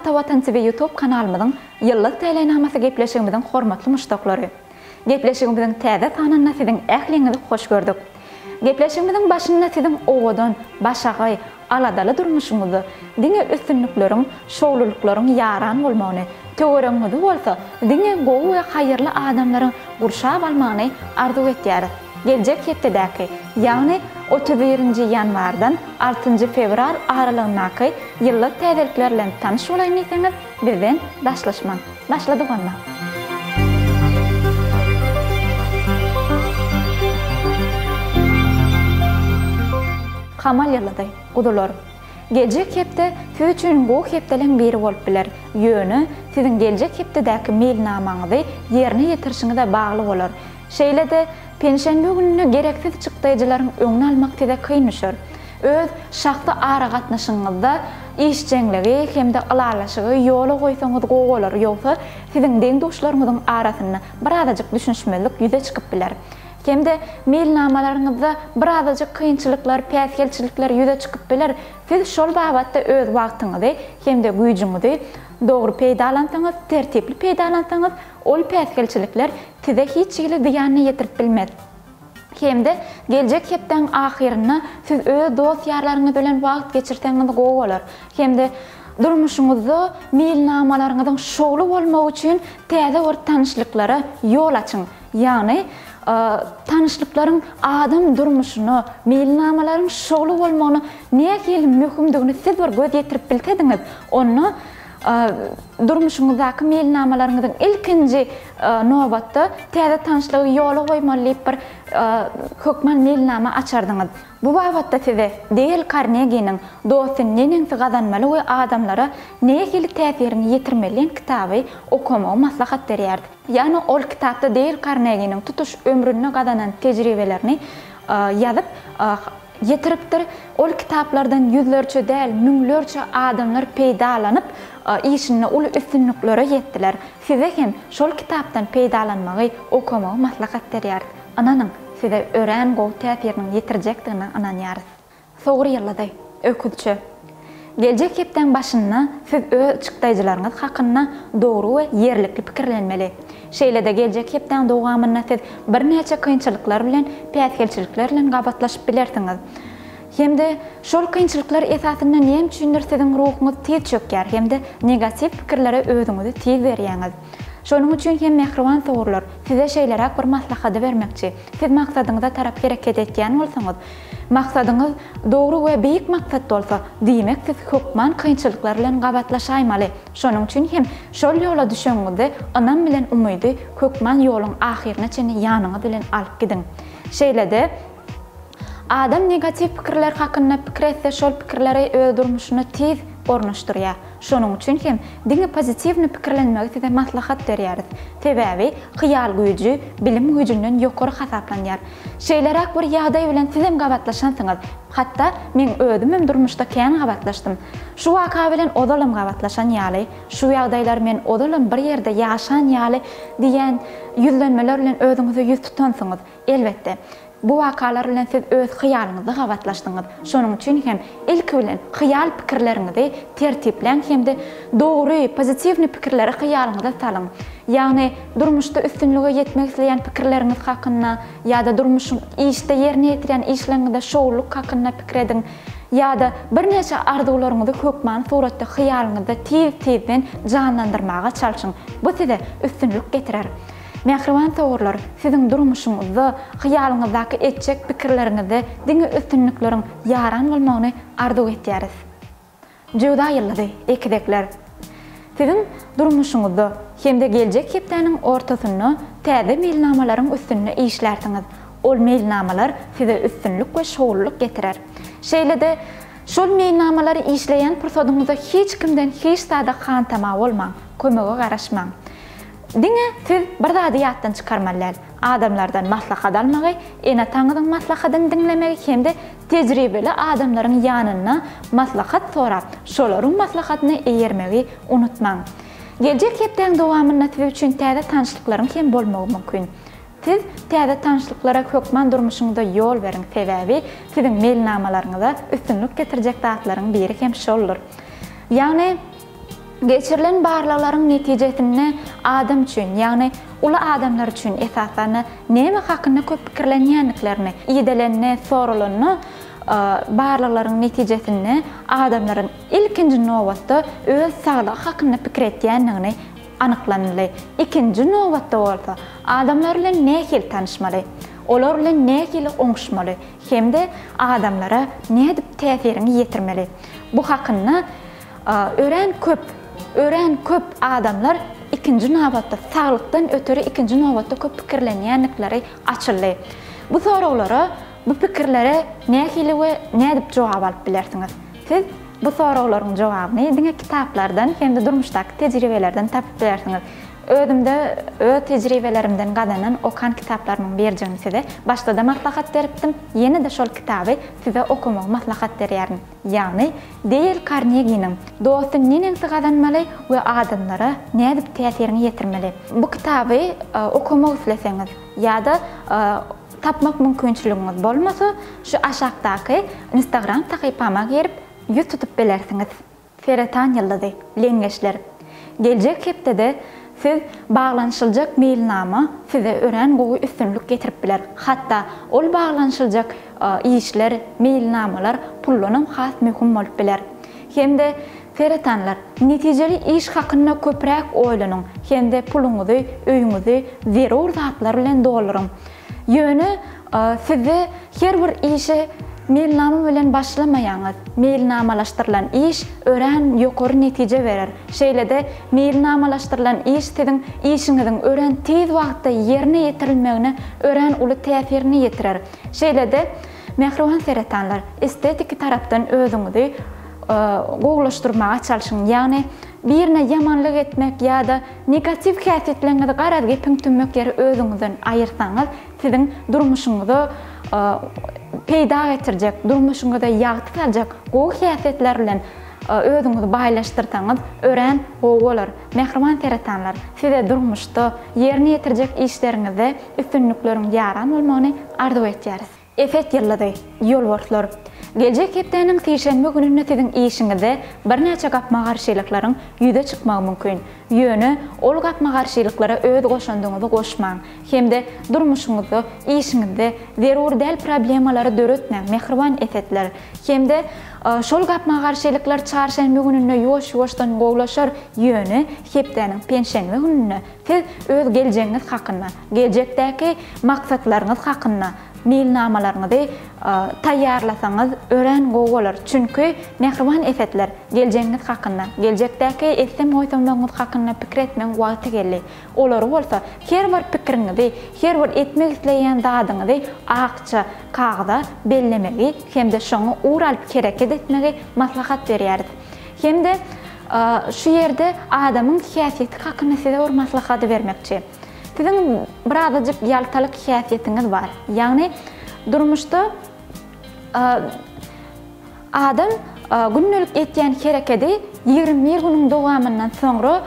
Ata Watan TV YouTube kanalymyzyň Ýyllyk täleýnamasy gepleşigimiziň hormatly muşdaklary! Gepleşigimiziň täze sanynda siziň ähliňizi hoş gördük. Gepleşigimiziň başynda siziň owadan, başagaý, aladaly durmuşyňyzda diňe üstünlikleriň, şowlulyklaryň ýaran bolmagyny, töweregiňizi bolsa diňe gowy we haýyrly adamlaryň gurşap almagyny arzuw etýäris. Geljek hepdedäki, ýagny 31 nji ýanwardan altynjy fewral aralygyndaky ýyllyk täzelikler bilen tanyş bolaýyn diýseňiz, bizden daşlaşmaň. Başladyk onda. Hamal ýyldyzy, guzular. Geljek hepde siz üçin gowy hepdeleň biri bolup biler. Ýöne siziň geljek hepdedäki meýilnamaňyzy ýerine ýetirişiňize bagly bolar. Şeýle-de, penşenbe gününe gereksiz çykdaýjylaryň öňüni almak size kyn düşer. Öz şahsy aragatnaşygyňyzda işjeňligi hem-de ylalaşygy ýola goýsaňyz gowy bolar, ýogsa siziň deň-duşlaryňyzyň arasynda birazajyk düşünişmezlik ýüze çykyp biler. Hem-de meýilnamalaryňyzda birazajyk kynçylyklar, päsgelçilikler ýüze çykyp biler, siz şol babatda öz wagtyňyzy hem-de güýjüňizi dogry peýdalansaňyz, tertipli peýdalansaňyz, ol päsgelçilikler size hiç hili zyýanyny ýetirip bilmez. Hem-de geljek hepdäň ahyrynda siz öz dost-ýarlaryňyz bilen wagt geçirseňiz gowy bolar. Hem-de durmuşyňyzda meýilnamalaryňyzyň şowly bolmagy üçin täze bir tanyşlyklara ýol açyň. Ýagny, tanyşlyklaryň adam durmuşyna, meýilnamalaryň şowly bolmagyna nähili möhümdigini siz bir göz ýetirip bilsediňiz, onda durmuşyňyzdaky meýilnamalaryňyzyň ilkinji nobatda täze tanyşlygy ýola goýmaly diýip bir hökman meýilnama açardyňyz. Bu babatda size Deýl Karneginiň Dosty neneňsi gazanmaly we adamlara nähili täsiriňi ýetirmeli diýen kitaby okamagy maslahat berýäris. Ýagny ol kitapda Deýl Karneginiň tutuş ömründe gazanan tejribelerini ýazyp ýetiripdir. Ol kitaplardan ýüzlerçe däl, müňlerçe adamlar peýdalanyp, işinde uly üstünliklere ýetdiler. Size hem şol kitapdan peýdalanmagy, okamagy maslahat berýäris. Ynanyň, size örän gowy täsiriniň ýetirjekdigine ynanýarys. Sowur ýyldyzy, Öküzçe. Geljek hepdäň başynda siz öz çykdaýjylaryňyz hakynda dogry we ýerlikli pikirlenmeli. Şeýle-de geljek hepdäň dowamynda siz birnäçe kynçylyklar bilen, päsgelçilikler bilen gabatlaşyp bilersiňiz. Hem-de şol kynçylyklar esasynda näme üçindir siziň ruhuňyz tiz çökýär hem-de negatiw pikirlere özüňizi tiz berýäňiz. Şonuň üçin hem mähriban sowurlar, size şeýleräk bir maslahady bermekçi, siz maksadyňyza tarap hereket etýän bolsaňyz, Maksadyňyz dogry we beýik maksat bolsa, diýmek siz hökman kynçylyklar bilen gabatlaşaýmaly. Şonuň üçin hem şol ýola düşeňiňizde ynam bilen umydy hökman ýoluň ahyryna çenli ýanyňyz bilen alyp gidiň. Şeýle-de, adam negatiw pikirler hakynda pikir etse şol pikirleri öz durmuşyna tiz ornaşdyrýar. Şonuň üçin hem diňe pozitiwny pikirlenmegi size maslahat berýäris. Sebäbi hyýal güýji bilim güýjünden ýokary hasaplanýar. Şeýleräk bir ýagdaý bilen sizem gabatlaşansyňyz. Hatda meň özümem durmuşda kän gabatlaşdym. Şu waka bilen ozalam gabatlaşan ýaly, şu ýagdaýlar men ozalam bir ýerde ýaşan ýaly diýen ýüzlenmeler bilen özüňize ýüz tutansyňyz. Elbetde, bu wakalar bilen siz öz hyýalyňyzda gabatlaşdyňyz. Şonuň üçin hem ilki bilen hyýal pikirleriňizi tertipläň hem-de dogry, pozitiwnyý pikirleri hyýalyňyza salyň. Ýagny, durmuşda üstünlige ýetmek isleýän pikirleriňiz hakynda ýa-da durmuşyň işde ýerine ýetirýän işleriňizde şowlulyk hakynda pikir ediň. Ýa-da birnäçe arzuwlaryňyzy hökmany suratda hyýalyňyzda tiz-tizden janlandyrmaga çalşyň. Bu size üstünlik getirer. Mähriban sowurlar, siziň durmuşyňyzda, hyýalyňyzdaky etjek pikirleriňizde diňe üstünlikleriň ýaran bolmagyny arzuw etýäris. Jöwza ýyldyzy, ekizekler. Siziň durmuşyňyzda hem-de geljek hepdäniň ortasynda täze meýilnamalaryň üstünde işlärsiňiz. Ol meýilnamalar size üstünlik we şowlulyk getirer. Şeýle-de, şol meýilnamalary işleýän pursadyňyzda hiç kimden hiç zada hantama bolmaň, kömege garaşmaň. Diňe siz bir zady ýatdan çykarmaly däl, adamlardan maslahat almagy, ene-ataňyzyň maslahatyny diňlemegi hem-de tejribeli adamlaryň ýanynda maslahat sorap, şolaryň maslahatyna eýermegi unutmaň. Geljek hepdäň dowamynda siz üçin täze tanyşlyklaryň hem bolmagy mümkin. Siz täze tanyşlyklara hökman durmuşyňyzda ýol beriň, sebäbi siziň meýilnamalaryňyza üstünlik getirjek zatlaryň biri hem şoldur. Ýagny. Geçirilen barlaglaryň netijesinde adam üçin, ýagny uly adamlar üçin esasanda näme hakynda köp pikirlenýändiklerini, idelende, soralanda barlaglaryň netijesinde adamlaryň ilkinji nobatda öz saglygy hakynda pikir etýändigini anyklanyldy. Ikinji nobatda bolsa adamlar bilen nähili tanyşmaly, olar bilen nähili oňuşmaly hem-de adamlara nädip täsiriňi ýetirmeli? Bu hakynda Örän köp, örän köp adamlar ikinji nobatda, saglykdan öteri ikinji nobatda köp pikirlenýändikleri açyldy. Bu soraglara, bu pikirlere nähili we nädip jogap alyp bilersiňiz? Siz bu soraglaryň jogabyny diňe kitaplardan hem-de durmuşdaky tejribelerden tapyp bilersiňiz. Özümde öz tejribelerimden gazanan okan kitaplarymyň birjigini size başda-da maslahat beripdim, ýene-de şol kitaby size okamagy maslahat berýärin. Ýagny, Deýl Karneginiň Dosty neneňsi gazanmaly we adamlara nädip täsiriňi ýetirmeli? Bu kitaby okamak isleseňiz ýa-da tapmak mümkinçiligiňiz bolmasa, şu aşakdaky Instagram sahypama girip ýüz tutup bilersiňiz. Seretan ýyldyzy, Leňňeçler. Geljek hepdede siz baglanyşyljak meýilnama size örän gowy üstünlik getirip biler. Hatda ol baglanyşyljak işler, meýilnamalar puldanam has möhüm bolup biler. Hem-de Seretanlar, netijeli iş hakynda köpräk oýlanyň hem-de puluňyzy, öýüňizi zerur zatlar bilen dolduryň. Ýöne sizde her bir işe meýilnama bilen başlamaýaňyz. Meýilnamalaşdyrylan iş örän ýokary netije berer. Şeýle-de meýilnamalaşdyrylan iş siziň işiňiziň örän tiz wagtda ýerine ýetirilmegine örän uly täsirini ýetirer. Şeýle-de, mähriban seretanlar, estetiki tarapdan özüňizi gowulaşdyrmaga çalşyň. Ýagny birine ýamanlyk etmek ýa-da negatiw häsiýetleriňizi garaz gepiň tümmek ýeri özüňizden aýyrsaňyz, siziň durmuşyňyza peýda getirjek, durmuşyňyza ýagty saljak gowy häsiýetler bilen özüňizi baýlaşdyrsaňyz örän gowy bolar. Mähriban seretanlar, size durmuşda, ýerine ýetirjek işleriňizde üstünlikleriň ýaran bolmagyny arzuw etýäris. Eset ýyldyzy, Ýolbarslar. Geljek hepdäniň sişenbe gününde siziň işiňizde birnäçe gapma-garşylyklaryň ýüze çykmagy mümkin. Ýöne ol gapma-garşylyklara öz goşandyňyzy goşmaň hem-de durmuşyňyzda, işiňizde zerur däl problemalary döretmäň, mähriban esetler. Hem-de şol gapma-garşylyklar çarşenbe gününde ýuwaş-ýuwaşdan gowulaşar, ýöne hepdäniň penşenbe gününde Siz öz geljegiňiz hakynda, geljekdäki maksatlaryňyz hakynda meýilnamalaryňyzy taýýarlasaňyz örän gowy bolar. Çünki, mähriban esetler, geljegiňiz hakynda, geljekdäki etsem-goýsamlaryňyz hakynda pikir etmegiň wagty geldi. Olary bolsa her bir pikiriňizi, her bir etmek isleýän zadyňyzy akja kagyza bellemegi hem-de şoňa ugur alyp hereket etmegi maslahat berýäris. Hem-de Şu ýerde adamyň häsiýeti hakynda size bir maslahady bermekçi. Siziň birazajyk ýaltalyk häsiýetiňiz bar. Ýagny durmuşda adam gündelik etýän herekedi 21 günüň dowamyndan soňra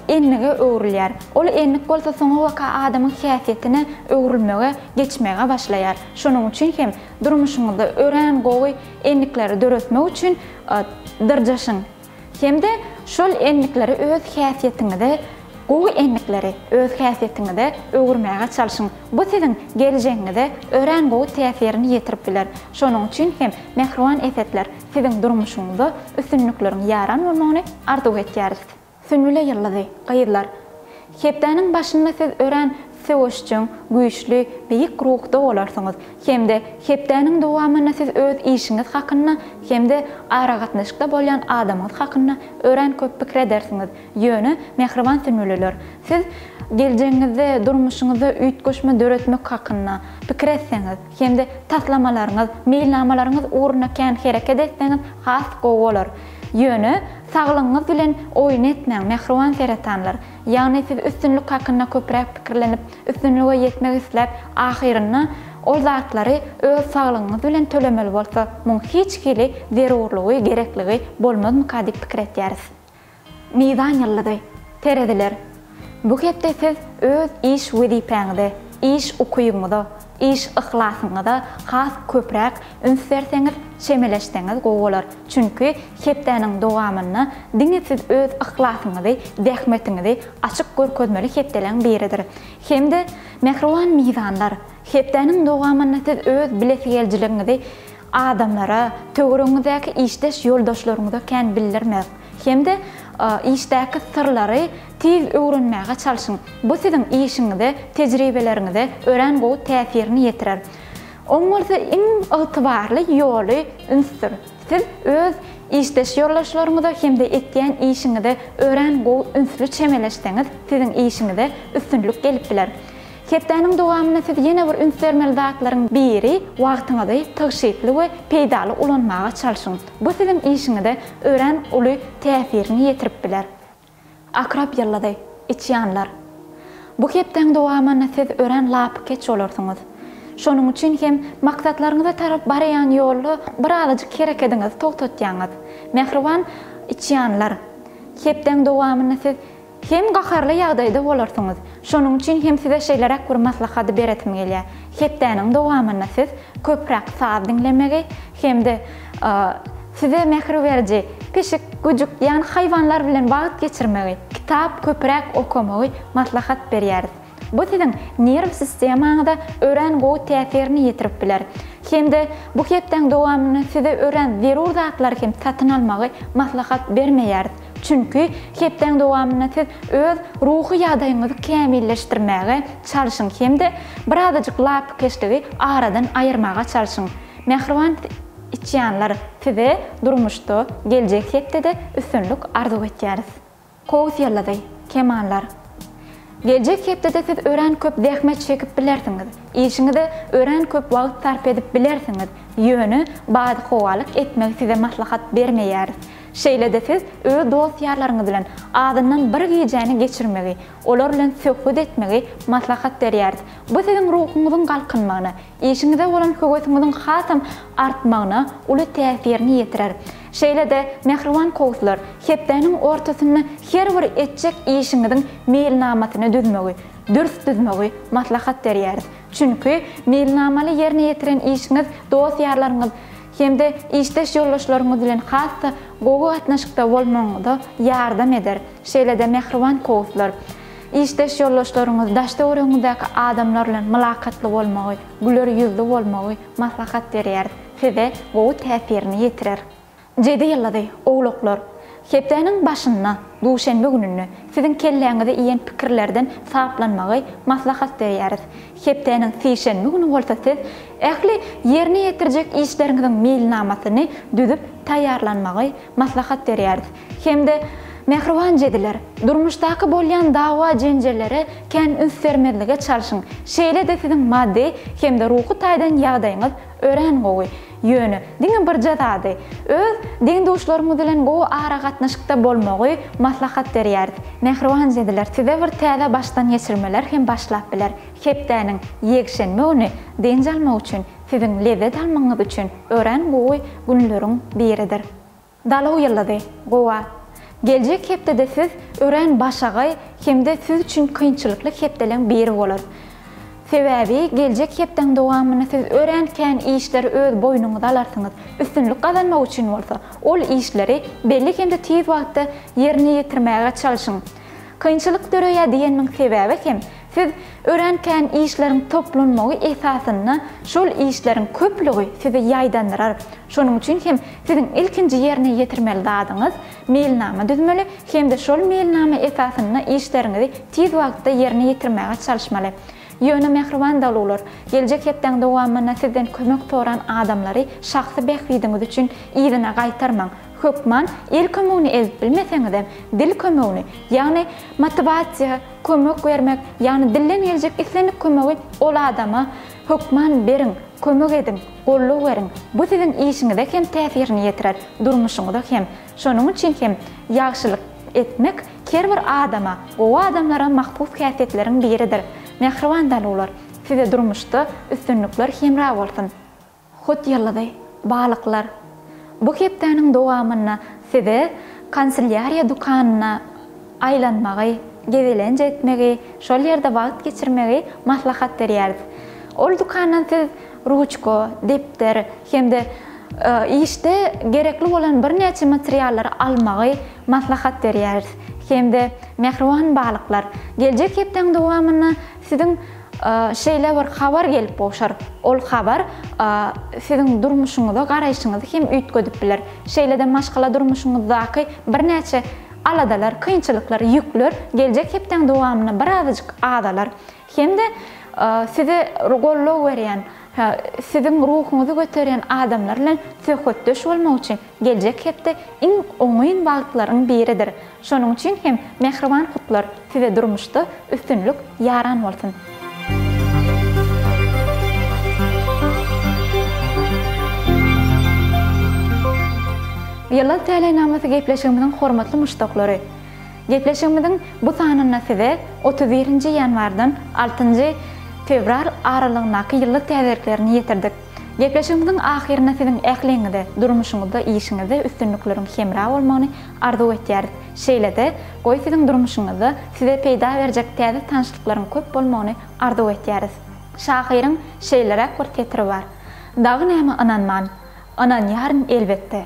endige öwrülýär. Ol endik bolsa soňabaka adamyň häsiýetine öwrülmege, geçmege başlaýar. Şonuň üçin hem durmuşyňyzda örän gowy endikleri döretmek üçin dyrjaşyň hem-de şol endikleri öz häsiýetiňize, gowy endikleri öz häsiýetiňize öwürmäge çalşyň. Bu siziň geljegiňize örän gowy täsirini ýetirip biler. Şonuň üçin hem, mähriban esetler, siziň durmuşyňyzda üstünlikleriň ýaran bolmagyny arzuw etýäris. Sünbüle ýyldyzy, gyzlar. Hepdäniň başynda siz örän söweşjeň, güýçli, beýik ruhda bolarsyňyz hem-de hepdäniň dowamynda siz öz işiňiz hakynda hem-de aragatnaşykda bolýan adamyňyz hakynda örän köp pikir edersiňiz. Ýöne, mähriban sünbüleler, siz geljegiňizde, durmuşyňyzda üýtgeşme döretmek hakynda pikir etseňiz hem-de taslamalaryňyz, meýilnamalaryňyz ugrunda kän hereket etseňiz has gowy bolar. Ýöne, saglygyňyz bilen oýun etmäň, mähriban seretanlar. Ýagny siz üstünlik hakynda köpräk pikirlenip, üstünlige ýetmek isläp, ahyrynda ol zatlary öz saglygyňyz bilen tölemeli bolsa, muň hiç hili zerurlygy, gerekligi bolmazmyka diýip pikir etýäris. Mizan ýyldyzy, Tereziler. Bu hepde siz öz iş wezipäňize, iş ukybyňyza, Iş yhlasyňyza has köpräk üns berseňiz, çemeleşseňiz gowy bolar. Çünki hepdäniň dowamynda diňe siz öz yhlasyňyzy, zähmetiňizi açyk görkezmeli hepdeleň biridir. Hem-de mähriban mizanlar, hepdäniň dowamynda siz öz bilesigelijiligiňizi adamlara, töweregiňizdäki işdeş ýoldaşlaryňyza kän bildirmäň. Hem-de işdäki syrlary tiz öwrenmäge çalşyň. Bu siziň işiňize, tejribeleriňize örän gowy täsirini ýetirer. Oň bolsa iň ygtybarly ýoly ünsdür. Siz öz işdeş ýoldaşlaryňyza hem-de etýän işiňize örän gowy ünsli çemeleşseňiz, siziň işiňize üstünlik gelip biler. Hepdäniň dowamynda siz ýene bir üns bermeli zatlaryň biri wagtyňyzy tygşytly we peýdaly ulanmaga çalşyň. Bu siziň işiňize örän uly täsirini ýetirip biler. Akrap ýyldyzy, içýanlar. Bu hepdäň dowamynda siz örän lapykeç bolarsyňyz. Şonuň üçin hem maksatlaryňyza tarap barýan ýolda birazajyk herekediňizi togtatýaňyz. Mähriban içýanlar, hepdäň dowamynda siz Hem gaharly ýagdaýda bolarsyňyz. Şonuň üçin hem size şeýleräk bir maslahady beresim gelýär. Hepdäniň dowamynda siz köpräk saz diňlemegi hem-de size mähir beriji pişik, güjük, ýagny haýwanlar bilen wagt geçirmegi, kitap köpräk okamagy maslahat berýäris. Bu siziň nerw sistemaňyza örän gowy täsirini ýetirip biler. Hem-de bu hepdäň dowamynda size örän zerur zatlary hem satyn almagy maslahat bermeýäris. Çünki hepdäň dowamynda siz öz ruhy ýagdaýyňyzy kämilleşdirmäge çalşyň hem-de birazajyk lapykeçligi aradan aýyrmaga çalşyň. Mähriban içýanlar, size durmuşda geljek hepdede üstünlik arzuw etýäris. Kowus ýyldyzy, Kemallar. Geljek hepdede siz örän köp zähmet çekip bilersiňiz. Işiňize örän köp wagt sarp edip bilersiňiz. Ýöne badyhowalyk etmegi size maslahat bermeýäris. Şeýle-de siz öz dost-ýarlaryňyz bilen azyndan bir gijäni geçirmegi, olar bilen söhbet etmegi maslahat berýäris. Bu siziň ruhuňyzyň galkynmagyna, işiňize bolan höwesiňiziň hasam artmagyna uly täsirini ýetirer. Şeýle-de, mähriban kowuslar, hepdäniň ortasynda her bir etjek işiňiziň meýilnamasyny düzmegi, dürs düzmegi maslahat berýäris. Çünki meýilnamaly ýerine ýetiren işiňiz dost-ýarlaryňyz hem-de işdeş ýoldaşlaryňyz bilen has-da gowy gatnaşykda bolmagyňyza ýardam eder. Şeýle-de, mähriban kowuslar, işdeş ýoldaşlaryňyz, daş-töweregiňizdäki adamlar bilen mylakatly bolmagy, güler ýüzli bolmagy maslahat berýäris. Size gowy täsirini ýetirer. Jedi ýyldyzy, owlaklar. Hepdäniň başynda, duşenbe gününde, siziň kelläňizi iýen pikirlerden saplanmagy maslahat berýäris. Hepdäniň sişenbe güni bolsa siz ähli ýerine ýetirjek işleriňiziň meýilnamasyny düzüp taýýarlanmagy maslahat berýäris. Hem-de, mähriban jediler, durmuşdaky bolýan dawa-jenjellere kän üns bermezlige çalşyň. Şeýle-de siziň maddy hem-de ruhy taýdan ýagdaýyňyz Örän gowy. Ýöne, diňe birje zady, öz deň-duşlaryňyz bilen gowy aragatnaşykda bolmagy maslahat berýäris. Mähriban jediler, size bir täze başdan geçirmeler hem başlap biler. Hepdäniň ýekşenbe güni dynç almak üçin, siziň lezzet almagyňyz üçin örän gowy günleriň biridir. Daluw ýyldyzy, Gowa. Geljek hepdede siz örän başagaý hem-de siz üçin kynçylykly hepdeleň biri bolar. Sebäbi geljek hepdäň dowamynda siz örän kän işleri öz boýnuňyza alarsyňyz. Üstünlik gazanmak üçin bolsa, ol işleri belli hem-de tiz wagtda ýerine ýetirmäge çalşyň. Kynçylyk döreýär diýenimiň sebäbi hem, siz örän kän işleriň toplanmagy esasynda şol işleriň köplügi sizi ýaýdandyrar. Şonuň üçin hem siziň ilkinji ýerine ýetirmeli zadyňyz meýilnama düzmeli hem-de şol meýilnama esasynda işleriňizi tiz wagtda ýerine ýetirmäge çalyşmaly. Ýöne mähriban daluwlar, geljek hepdäň dowamynda sizden kömek soran adamlary şahsy bähbidiňiz üçin yzyna gaýtarmaň. Hökman el kömegini edip bilmeseňizem, dil kömegini, ýagny motiwasiýa, kömek bermek, ýagny dilden geljek islendik kömegi ol adama hökman beriň, kömek ediň, goldaw beriň. Bu siziň işiňize hem täsirini ýetirer, durmuşyňyza hem. Şonuň üçin hem ýagşylyk etmek her bir adama, gowy adamlara mahsus häsiýetleriň biridir. Mähriban daluwlar, size durmuşda üstünlikler hemra bolsun! Hut ýyldyzy, balyklar. Bu hepdäniň dowamynda size kanselýariýa dükanyna aýlanmagy, gezelenç etmegi, şol ýerde wagt geçirmegi maslahat berýäris. Ol dükandan siz ruçka, depder hem-de işde gerekli bolan birnäçe materiallary almagy maslahat berýäris. Hem-de mähriban balyklar, geljek hepdäň dowamynda siziň şeýle bir habar gelip gowşar. Ol habar siziň durmuşyňyza garaýşyňyzy hem üýtgedip biler. Şeýle-de maşgala durmuşyňyzdaky birnäçe aladalar, kynçylyklar, ýükler geljek hepdäň dowamynda birazajyk azalar. Hem-de size goldaw berýän, siziň ruhuňyzy göterýän adamlar bilen söhbetdeş bolmak üçin geljek hepde iň oňyn wagtlaryň biridir. Şonuň üçin hem mähriban hutlar size durmuşda üstünlik ýaran bolsun! Ýyldyz täleýnamasy gepleşigimiziň hormatly muşdaklary! Gepleşigimiziň bu sanynda size 31 nji ýanwardan altynjy fewral aralygyndaky ýyllyk täzeliklerini ýetirdik. Gepleşigimiziň ahyrynda siziň ähliňize durmuşyňyzda, işiňizde üstünlikleriň hemra bolmagyny arzuw etýäris. Şeýle-de, goý siziň durmuşyňyzda size peýda berjek täze tanyşlyklaryň köp bolmagyny arzuw etýäris. Şahyryň şeýleräk bir setiri bar, Dagy näme ynanman? Ynanýaryn elbetde.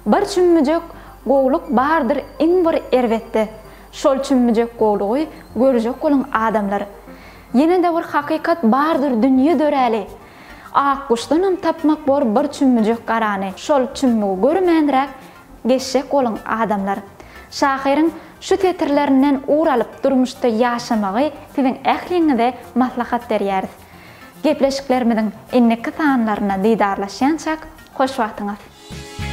Bir çümmüjek gowluk bardyr iň bir erbetde, Şol çümmüjek gowlugy görjek boluň adamlar. Ýene-de bir hakykat bardyr dünýe döräli, Akguşdanam tapmak bor bir çümmüjek garany, Şol çümmügi görmänräk geçjek boluň adamlar. Şahyryň şu setirlerinden ugur alyp durmuşda ýaşamagy siziň ähliňize maslahat berýäris. Gepleşiklerimiziň indiki sanlarynda didarlaşýançak hoş wagtyňyz!